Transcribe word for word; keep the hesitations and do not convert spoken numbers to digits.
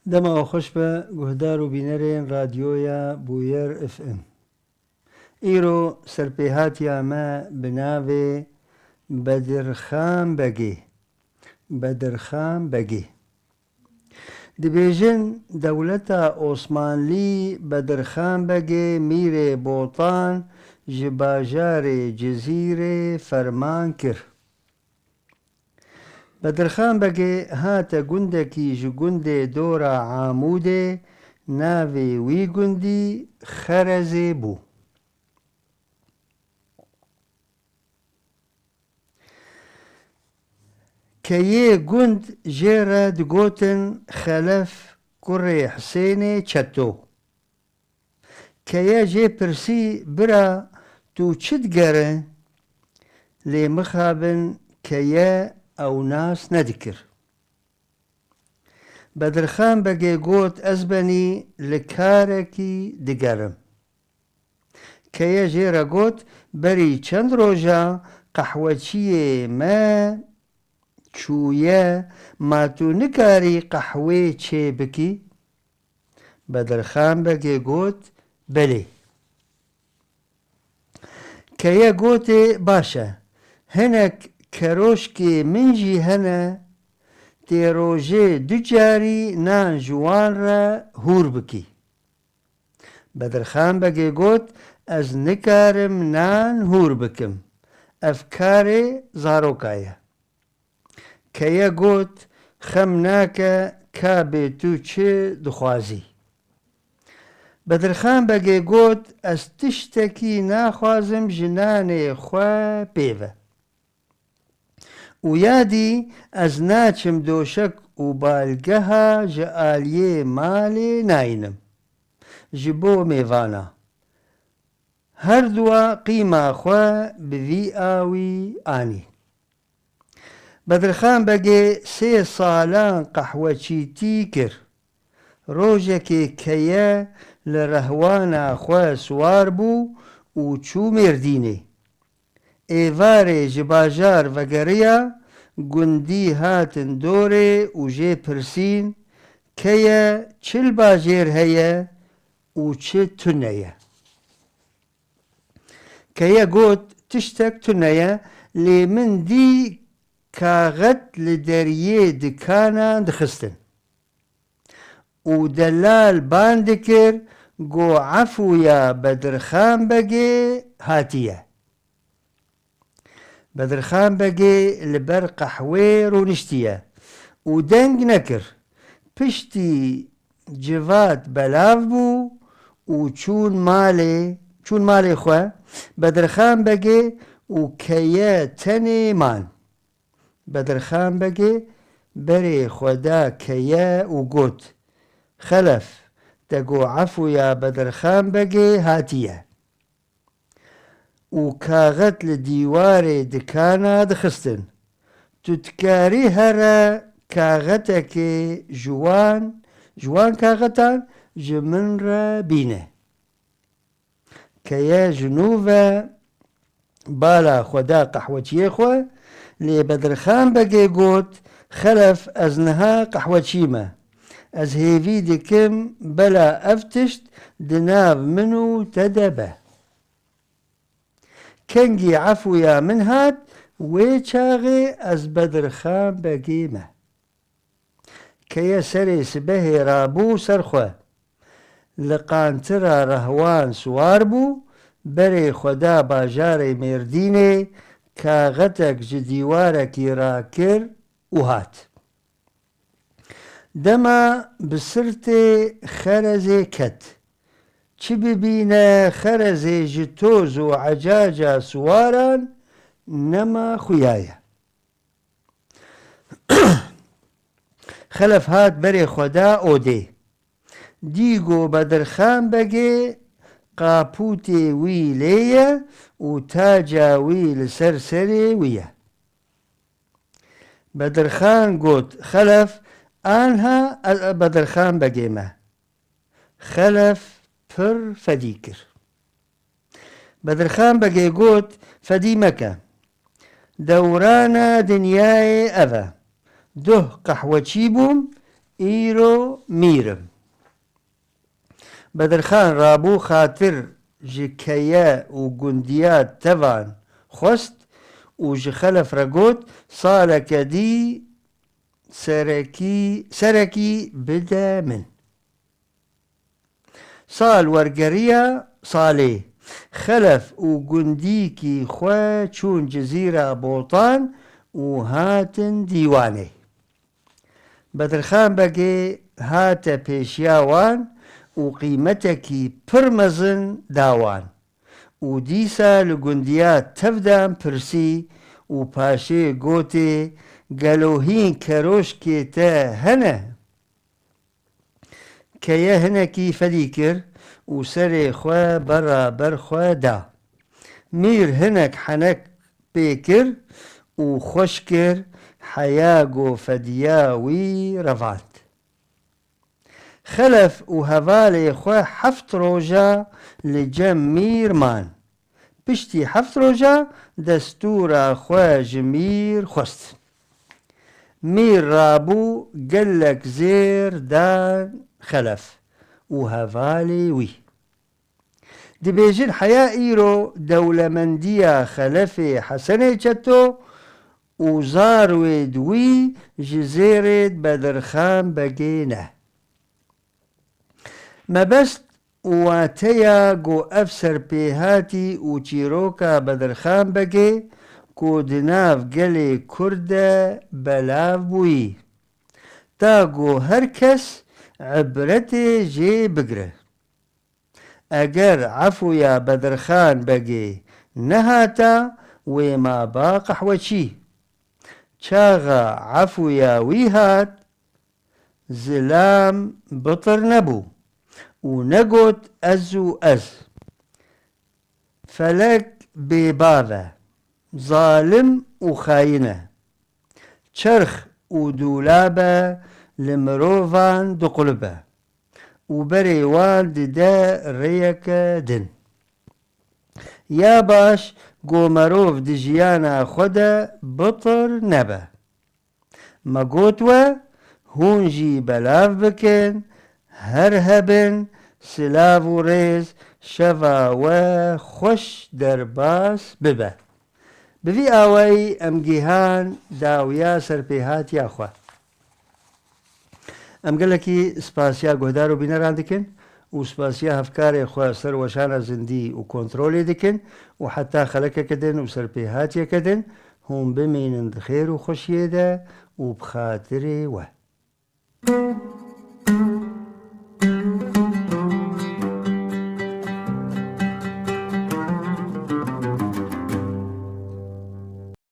Dema we xweş be, guhdar û bînerên Radyoya Bûyer F M. Îro serpêhatiya me bi navê Bedirxan Begê. Bedirxan Begê. Dibêjin dewleta Osmanlî Bedirxan Begê Mîrê Botan ji bajarê Cizîrê ferman kir. Bedirxan Begê hate gundekî ji gundê dora Amûdê, navê wî gundî Xerezê bû. Keyê gund jê re digotin Xelef kurê Hisênê Çeto. Keye jê pirsî, bira, tu çi digere? Lê mixabin keye ew nas nedikir. Bedirxan Begê got, ez benî li karekî digerim. Keye jê re got, berî çend roja qehweçiyê me çûye, ma tu nikarî qehwê çê bikî? Bedirxan Begê got, belê. Keye gotê, baş e, hinek keroşkê min jî hene, tê rojê du carî nan ji wan re hûr bikî. Bedirxan Begê got, ez nikarim nan hûr bikim. Ev karê zaroka ye. Keye got, xem nake, ka bê tu çi dixwazî? Bedirxan Begê got, ez tiştekî naxwazim ji nanê xwe pê ve. Û ya dî ez naçim doşek û balgeha ji aliyê malê nayînim. Ji bo mêvana. Her dua qîma xwe bi vî awî anî. Bedirxan Begê sê salan qehweçîtî kir. Rojekê keye li rehwana xwe siwar bû û çû Mêrdînê. Êvarê ji bajar vegeriya, gundî hatin dorê û jê pirsîn, keye çi li bajêr heye û çi tune ye? Keye got, tiştek tune ye, lê min dî kaxet li deriyê dikanan dixistin. Û delal ban dikir, go efûya Bedirxan Begê hatiye. Bedirxan Begê li ber qehwê rûniştiye û deng nekir. Piştî civat belav bû û çûn malê, çûn malê xwe. Bedirxan Begê û keye tenê man. Bedirxan Begê berê xwe da keye û got, Xelef, te got efûya Bedirxan Begê hatiye. Û kaxet li dîwarê dikana dixistin. Tu dikarî here kaxetekê ji wan, ji wan kaxetan ji min re bîne. Keye ji nû ve bala xwe da qehweçiyê xwe, lê Bedirxan Begê got, Xelef, ez niha qehweçî me. Ez hêvî dikim bela ev tişt di nav min û te de be. Kengî efûya min hat, wê çaxê ez Bedirxan Begê me. Keye serê sibehê rabû ser xwe. Li qantira rehwan siwar bû, berê xwe da bajarê Mêrdînê, kaxetek ji dîwarekî rakir û hat. Dema bi sirtê Xerezê ket. Çi bibîne, Xerezê ji toz û ecaca siwaran nema xuya ye. Xelef hat berê xwe da odê. Dî go Bedirxan Begê qapûtê wî lê ye û taca wî li ser serê wî ye. Bedirxan got, Xelef, anha ez Bedirxan Begê me. Xelef pir fedî kir. Bedirxan Begê got, fedî meke. Dewrana dinyayê ev e. Duh qehweçî bûm, Îro mîr im. Bedirxan rabû xatir ji keye û gundiya tevan xwest û ji Xelef re got, saleke dî serekî, serekî bide min. Sal wergeriya salê, Xelef û gundîkî xwe çûn Cizîra Botan û hatin dîwanê. Bedirxan Begê hate pêşiya wan û qîmetekî pir mezin da wan. Û dîsa li gundiya tevdan pirsî û paşê gotê, gelo hîn keroşkê te hene? Keye hinekî fedî kir û serê xwe bera ber xwe da. Mîr hinek henek pê kir û xweş kir, heya go fediya wî revand. Xelef û hevalê xwe heft roja li cem mîr man. Piştî heft roja destûra xwe ji mîr xwest. Mîr rabû gelek zêr dan Xelef û hevalê wî. Dibêjin heya îro dewlemendiya Xelefê Hesenê Çeto û zarwêd wî ji zêrêd Bedirxan Begê ne. Mebest û wateya ku ev serpêhatî û çîroka Bedirxan Begê ku di nav gelê Kurd de belav bûyî, ta ku her kes ibretê jê bigre. Eger efûya Bedirxan Begê nehata, wê ma ba qehweçî. Çaxa efûya wî hat, zilam bitir nebû û negot ez û ez. Felek bêbav e, zalim û xayîn e. Çerx û dûlabe li mirovan diqulbe û berê wan dide rêyeke din. Ya baş, ku merov di jiyana xwe de bitir nebe. Me got we, hûn jî belav bikin, her hebin, silav û rêz, şeva we xweş derbas bibe. Bi vî awayî em gîhan dawiya serpêhatiya xwe. Em gelekî spasiya guhdar û bîneran dikin û spasiya hevkarê xwe ser weşana zindî û kontrolê dikin û heta xelekeke din û serpêhatiyeke din hûn bimînin di xêr û xweşiyê de û bi xatirê we.